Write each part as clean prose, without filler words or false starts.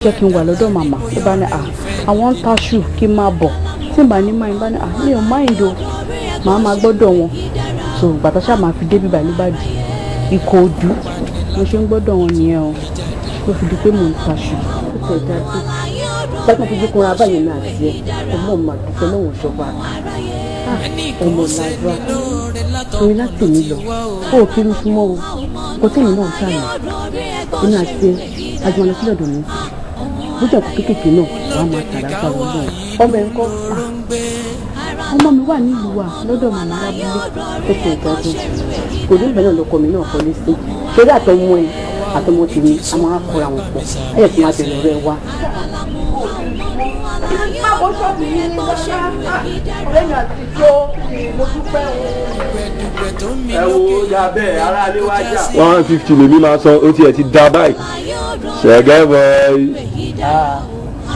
Jẹ́ kí n wà lọ́dọ̀ màmá. Ó bá ní à àwọn ń taṣù, kí n máa bọ̀. Tí n bá ní mind, bá ní à mi ò mind o, màá máa gbọ́dọ̀ wọn. So bàtà ṣáà máa fi débi báyìí ló bá di Ìkòòdú. Mo ṣe ń gbọ́dọ̀ wọn nìyẹn o, ló fi di pé mò ń taṣù. Ó tẹ̀ dájú gbàgbọ́n fojú kunra báyìí ní àti ẹ ọmọ mà dúpẹ́ lọ́wọ́ ìjọba ọmọ làdúrà torí láti mi lọ ó ò kiri súnmọ́ o. Kò tí èmi náà ń tà ní èmi àti àjùmọ̀ lọ sílẹ̀ ọ̀dọ̀ mi bójú ẹ̀kọ́ kéékèèké náà wàá máa tàrà gbà wọ́n náà. Ọmọ ẹ̀ ń kọ́? Ọmọ mi wà nílùú wa lọ́dọ̀ màmá lábúlé. Ó ti ìdájú kò ní ìbẹ̀ náà lọkọ mi náà kọ́lé sí torí àtọmọ ẹ àtọmọ tèmi a máa kóra wọn pọ̀ ayẹ̀ tí wọ́n á bẹ̀rẹ̀ ọ̀rẹ́ wa. Báwo ṣọ́ọ̀bù yìí ní lọ́lá ọ̀rẹ́ mi àtijọ́, mo dúpẹ́ o. Ẹ wo ya bẹ́ẹ̀, aráalé wá jà. 150 lèmi máa san, ó tiẹ̀ ti da báyìí ṣẹ̀gẹ́ bọ̀.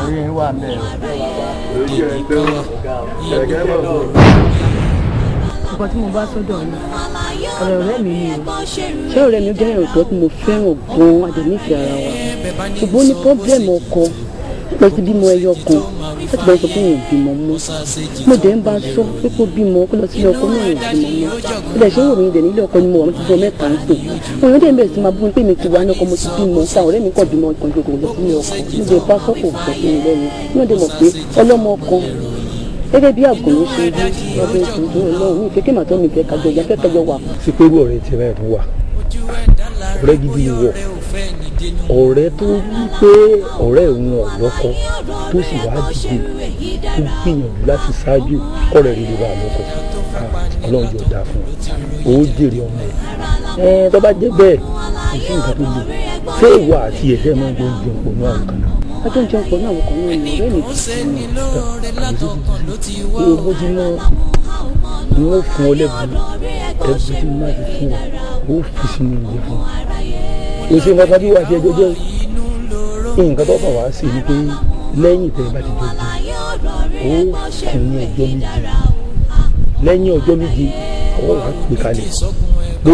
Orí wà mẹ́rin. Ṣẹ̀gẹ́ bọ̀. Nǹkan tí mo bá sọ́dọ̀ yìí, ọ̀rẹ́ ọ̀rẹ́ mi ni o. Ṣé ọ̀rẹ́ mi jẹ́ ìrọ̀tọ́ tí mo fẹ́ràn gan-an, àdénífẹ̀ẹ́ ara wa, ṣùgbọ́n ó ní problem ọkọ lọ sí bímọ ẹyọ kan láti bá sọ pé òun ò bímọ mọ́. Mo dẹ̀ ń bá a sọ pé kó bímọ, kó lọ sílé ọkọ náà, òun ò bímọ mọ́. Ó dẹ̀ ṣe ń wò mí dẹ̀ nílé ọkọ ni mo wà, mo ti bọ́ mẹ́ta ń sìn. Òun yóò dẹ̀ ń bẹ̀rẹ̀ sí máa bú mi pé mi ti wà ní ọkọ, mo ti bímọ sáà, ọ̀rẹ́ mi kàn bímọ kan ju kò lọ sílé ọkọ. Mo dẹ̀ bá sọ, kò gbọ́ sí mi lẹ́nu. Mi ò dẹ̀ mọ̀ pé ọlọ́mọ kan gẹ́gẹ́ bí àgùn ló ṣe rí lọ́dún ìtúntún Ọlọ́run mi ìfẹ́ kí màtọ́ mi fẹ́ kájọ ìyá fẹ́ kájọ wà. Sí pé irú ọ̀rẹ́ tiẹ̀ báyìí tó wà, ọ̀rẹ́ gidi ni wọ̀, ọ̀rẹ́ tó wí pé ọ̀rẹ́ òun ọ̀lọ́kọ tó sì wá dìde tó gbìyànjú láti ṣáájú kọ́rẹ́ rere bá lọ́kọ. Ọlọ́run yóò dáa fún ọ, ó jèrè ọmọ ẹ̀. Ẹ tó bá jẹ́ bẹ́ẹ̀, kò sí nǹkan tó lè ṣé ìwọ àti ẹ̀ṣẹ̀ máa ń jọ jẹun pọ̀ ní àwọn kan náà? A tó ń jẹun pọ̀ ní àwọn kan náà ni ọ̀rẹ́ mi. Owó tí wọ́n ni wọ́n fún ọ lẹ́bùn ẹ̀bùn tí wọ́n máa ti fún ọ, ó fi sínú oúnjẹ fún ọ. Kò sí nǹkan kan bí wàá ti ẹjọ́ jẹ́ nǹkan tó kàn wá sí ni pé lẹ́yìn tẹ́ ẹ bá ti jọ jẹun, ó kùn ní ọjọ́ 7. Lẹ́yìn ọjọ́ 7, àwọn wàá pè kalẹ̀ pé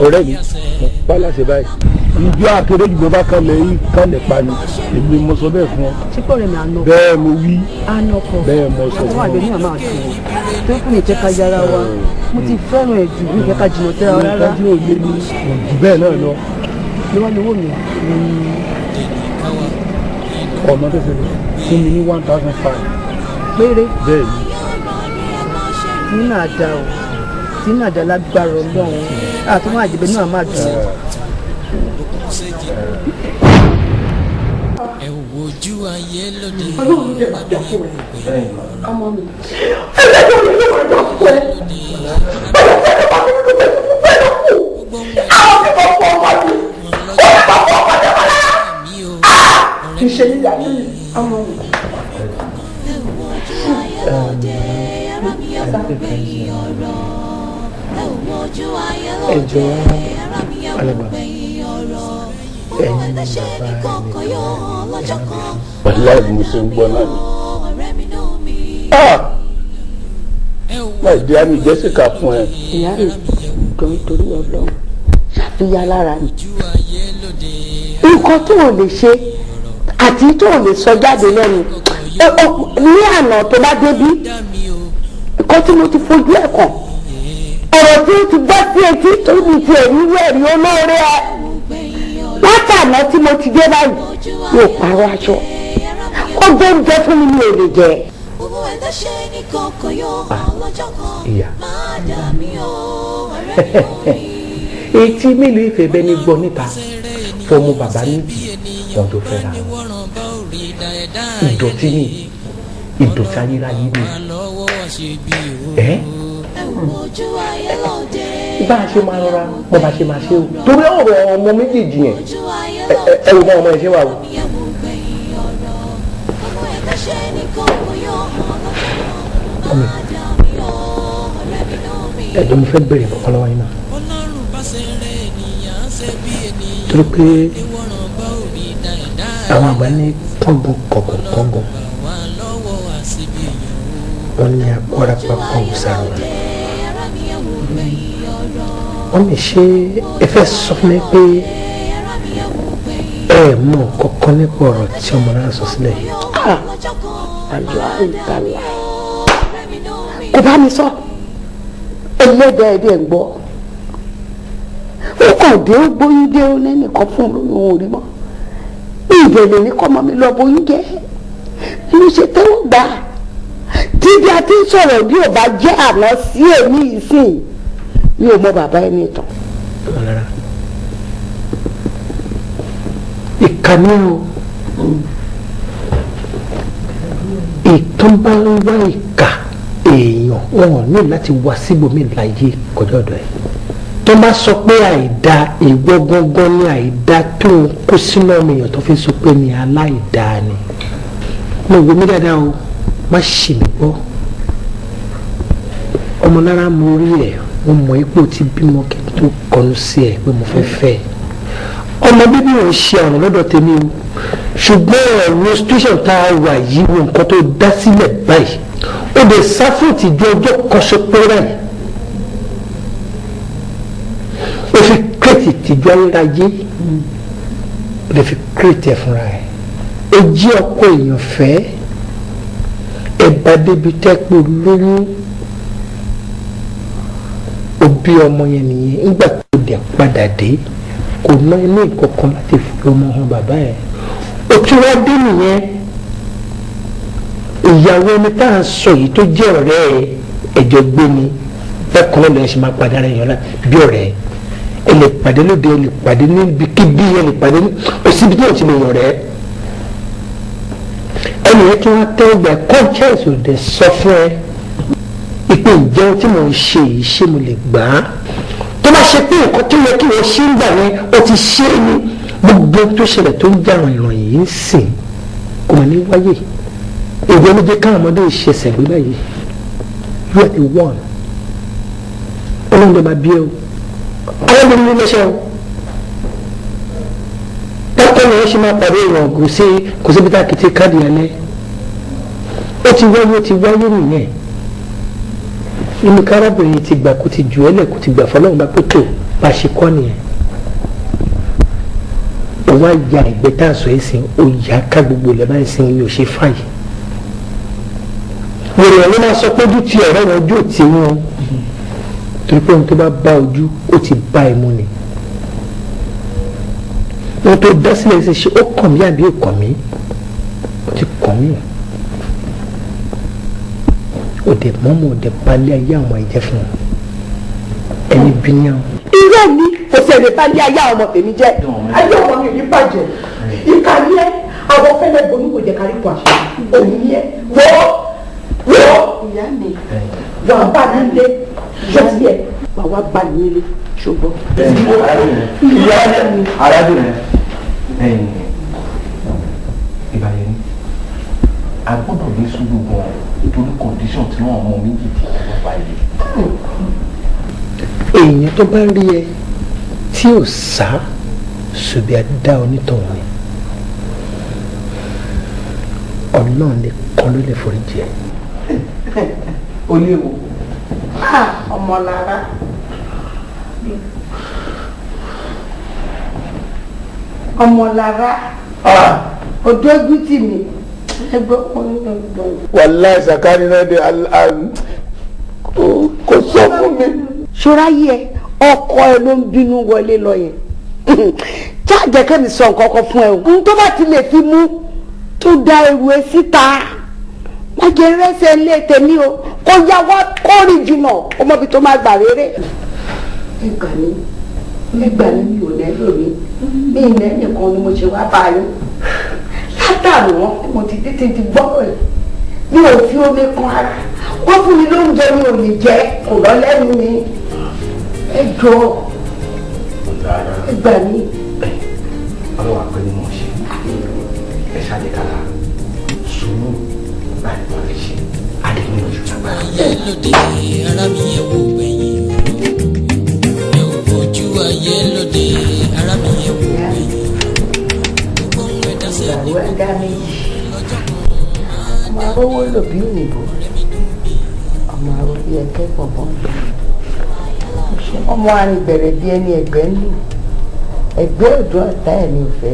ọ̀rẹ́ mi, mo pa láṣẹ báyìí, ìjọ àkèrè jùlọ bá kalẹ̀ yìí kalẹ̀ pa ni èmi mo sọ bẹ́ẹ̀ fún ọ. Ṣé pé ọ̀rẹ́ mi àná? Bẹ́ẹ̀ mo wí. Àná ọkọ. Bẹ́ẹ̀ mo sọ àwọn fún ọ. Àgbẹ̀ ní àmà àti tó kù ní ìjẹ́ ká yára wa. Mo ti fẹ́ràn ẹ̀ jù, ní ìjẹ́ ká jìnnà tẹ́ra wa rárá. Nǹkan tí ò lé ní jù bẹ́ẹ̀ náà lọ. Ló wá lówó mi. Ọmọ tó ṣẹlẹ̀ fún mi ní 1,500. Péré? Bẹ́ẹ̀ ni. Tí náà da o, tí náà da lágbára Ọlọ́run, àtúmọ̀ àjẹbẹ náà máa dùn. Ẹ wojú ayé lóde. Ọlọ́run ló máa dà fún ẹ. Ọmọ mi. Ẹlẹ́dàá mi ló máa dà fún ẹ. Bẹ́ẹ̀ ni ẹ̀ka bá mi ló bẹ̀rẹ̀ fún bẹ́ẹ̀ ló kù. Àwọn tí mo fọ ọmọ mi. Ó ní bá fọ ọmọ mi wọlé. Kì í ṣe yíyá ní ọmọ mi. Ẹ jọ̀ọ́ alàgbà, ẹ̀yin bàbá ẹnìkan. Wàláì mo ṣe ń gbọ́ náà ni. Láì dé àmì Jessica fún ẹ. Ìyá mi gan, torí Ọlọ́run, ṣàfihàn lára mi nǹkan tó o lè ṣe àti tó o lè sọ jáde lẹ́nu ní àná tó bá débí, nǹkan tí mo ti fojú ẹ̀ kàn, ọ̀rọ̀ tí ó ti gbọ́ sí etí tó mi ti ẹ̀rí ẹ̀rí olóore ẹ látàná tí mo ti dé báyìí, yóò pààrọ̀ aṣọ, ó gbé oúnjẹ fún mi, mi ò lè jẹ. Ìyá, etí mélòó ìfẹ́ bẹ́ẹ̀ ni gbọ́ níta fọmọ bàbá méjì wọn tó fẹ́ ra wọn. Ìdọ̀tí ni, ìdọ̀tí ayérayé ni ẹ́. Bá a ṣe máa rọra bọ́ bá a ṣe máa ṣe o, torí ọ̀rọ̀ ọmọ méjèèjì yẹn, ẹ wò bá ọmọ yẹn ṣe wà o. Ọmọ ẹ̀dùn, mo fẹ́ bèrè kọ́kọ́ lọ́wọ́ yín náà, torí pé àwọn àgbà ní kángun kọ̀gùn kángun, wọ́n ní akọ́rapá kángun sára wọn. Wọ́n ní ṣé ẹ fẹ́ sọ fún mi pé ẹ Ẹ mọ kankan nípa ọ̀rọ̀ tí ọmọ náà sọ sílẹ̀ yìí. Aláìtàlá kò bá mi sọ, ẹlẹ́dàá ẹ̀dẹ̀ ń gbọ́. Ó kàn dé, ó gbóyún dé, ó lẹ́nìkan fún un lóyún òun rí mọ́. Ìbẹ̀rẹ̀ ní kọ́mọ mi lọ bóyún jẹ́ mo ṣe tẹ́wọ́ gbà. Tíbi a ti ń sọ̀rọ̀ bí ò bá jẹ́ àná sí èmi ìsìn, mi ò mọ bàbá ẹni tán. Ọmọlára, ìkànnì o, ìtàn bá ń wá ìkà èèyàn, wọn ò ní láti wá síbòmí láyé kọjá ọ̀dọ̀ ẹ̀. Tó bá sọ pé àìda, ìwọ gangan ní àìda tó ń kó sínú ọmọ èèyàn tó fi sọ pé ní aláìda ni. Mo wo mi dáadáa o, má ṣì mí gbọ́. Ọmọlára, mo rí ẹ, mo mọ ipò tí bímọ kí n tó kọnu sí ẹ pé mo fẹ́ fẹ́ ẹ. Ọmọ bíbí ò ń ṣe ọ̀ràn lọ́dọ̀ tèmi o, ṣùgbọ́n ọ̀rọ̀ situation tá a wà yìí, wo nǹkan tó dá sílẹ̀ báyìí, ó lè sá fún ìtìjú ọjọ́ kan ṣo péré báyìí. Ó fi kírètì ìtìjú ayérayé, ó lè fi kírètì ẹ̀ fúnra ẹ̀. Ó jí ọkọ èèyàn fẹ́ ẹ bá débi tẹ́pọ̀ lóyún, ó bí ọmọ yẹn nìyẹn. Nígbà tó dẹ̀ padà dé, kò ná inú ìkọ̀kan láti fi ọmọ hàn bàbá ẹ̀. Ó tún wá dé nìyẹn, ìyàwó ẹni tá à ń sọ yìí tó jẹ́ ọ̀rẹ́ ẹ, ẹ̀jọ̀ gbé ni bẹ́ẹ̀ kan lọ́ọ́ ṣe máa padà rẹ̀ yàn lá bí ọ̀rẹ́ ẹ lè pàdé lóde, ẹ lè pàdé níbikíbi, ẹ lè pàdé ní òsibí tí wọ́n ti lè yàn rẹ̀. Ẹnì yẹn tí wọ́n tẹ́ gbà conscience ò dẹ̀ sọ fún ẹ ìpè ìjẹun tí mò ń ṣe yìí, ṣé mo lè gbà á? Tó bá ṣe pé nǹkan tó yẹ kí wọ́n ṣe ń gbà yẹn ó ti ṣe é ní, gbogbo tó ṣẹlẹ̀ tó ń jà ràn yìí ń sìn kò mà ní wáyé. Ìwọ ló jẹ́ káwọn ọmọdé ìṣẹ̀ṣẹ̀ gbé báyìí. You are the one. Ọlọ́run ló máa bí ẹ o, arábìnrin ló lọ́ṣẹ́ o. Dákọ́ ni wọ́n ṣe máa pàdé ìwọ̀n kò sí kò síbi tá a kìtì káàdì alẹ́. Ó ti wáyé, ó ti wáyé nìyẹn. Inú kárábìnrin ti gbà kó ti jù ẹ́ lẹ̀, kó ti gbà fọlọ́run bá pé tó bá a ṣe kọ́ nìyẹn. Ó wá ya ìgbẹ́ tá a sọ yìí sìn, ó yà ká gbogbo ilẹ̀ báyìí sìn ní òṣè fàyè. Wèrè ló máa sọ pé ojú ti ọ̀rẹ́ wọn, ojú ò ti wọn, torí pé ohun tó bá bá ojú, ó ti bá ẹmu ni. Ohun tó dá sílẹ̀ ṣe ṣe ó kàn mí àbí ó kàn mí, ó ti kàn mí. Ó dẹ̀ mọ́mọ́, ó dẹ̀ balẹ̀ ayé àwọn ẹ̀jẹ̀ fún wọn, ẹni bí ní àwọn. Irọ́ ni, kò sí ẹni bá ní ayé àwọn ọmọ tèmi jẹ́. Ayé ọmọ mi ò ní bàjẹ́. Ìkà ni ẹ, àwọn fẹ́lẹ́ bonú kò jẹ́ kárí kò àṣẹ òun ni ẹ. Wọ́ wọ́, ìyá mi, wà á bá mi lé ṣọ́ọ̀tì ẹ̀, wà wá bá mi lé ṣùgbọ́n. Arábìnrin, ìbàyẹ̀ ni a gbọ́dọ̀ ní sùúrù gan-an nítorí condition tí wọ́n mọ méjèèjì wọ́n báyìí. Èèyàn tó bá rí ẹ tí ò sá ṣùgbọ́n adá onítọ̀hún ni, Ọlọ́run nìkan ló lè forí jì ẹ́. Ó léwu. Ọmọlára, Ọmọlára, ojú tì mí, ẹgbẹ́ ọkùnrin. Wàláì, sàkárí náà dé, kò sọ fún mi. Ṣọ́ra yẹ, ọkọ ẹ ló ń bínú wọlé lọ yẹn. Jáàjẹ́ kẹ́mi sọ nǹkan kan fún ẹ o. N tó bá ti lè fi mú tó da ẹrù ẹ síta, má jẹ rẹsẹ̀ lé tèmi o, kó yá wá kórì jìnnà, ó mọbi tó má gbà rere. Ẹ gbà mí, ẹ gbà mí, mi ò lẹ́lò mi, mi ì lẹ́nìkan ni mo ṣe wá bá yín látàrí wọn. Mo ti dé ti gbọ́ ẹ̀, mi ò fi omi kan ara wọ́n fún mi lóúnjẹ, mi ò lè jẹ, kò lọ lẹ́nu mi. Ẹ jọ, ẹ gbà mí. Ọlọ́wà pẹ́ ni mo ṣe, ẹ ṣàlẹ̀kàlà sùúrù láti máa fi ṣe àdéhùn ojú lágbára. Ayé lóde, ara mi, ẹ wò gbẹ̀yìn. Ẹ ò fojú ayé lóde, ara mi, ẹ wò gbẹ̀yìn. Gbogbo ohun ẹ̀dá sẹ́ni Ìyàwó ẹ̀dá méjì, ọmọ arówó lò bí òyìnbó, ọmọ aró bí ẹkẹ pọ̀pọ̀, ọmọ arìnbẹ̀rẹ̀ bí ẹni ẹgbẹ́ ń lù ẹgbẹ́ ọ̀dọ́ ọ̀tá ẹ̀ ní òfẹ́.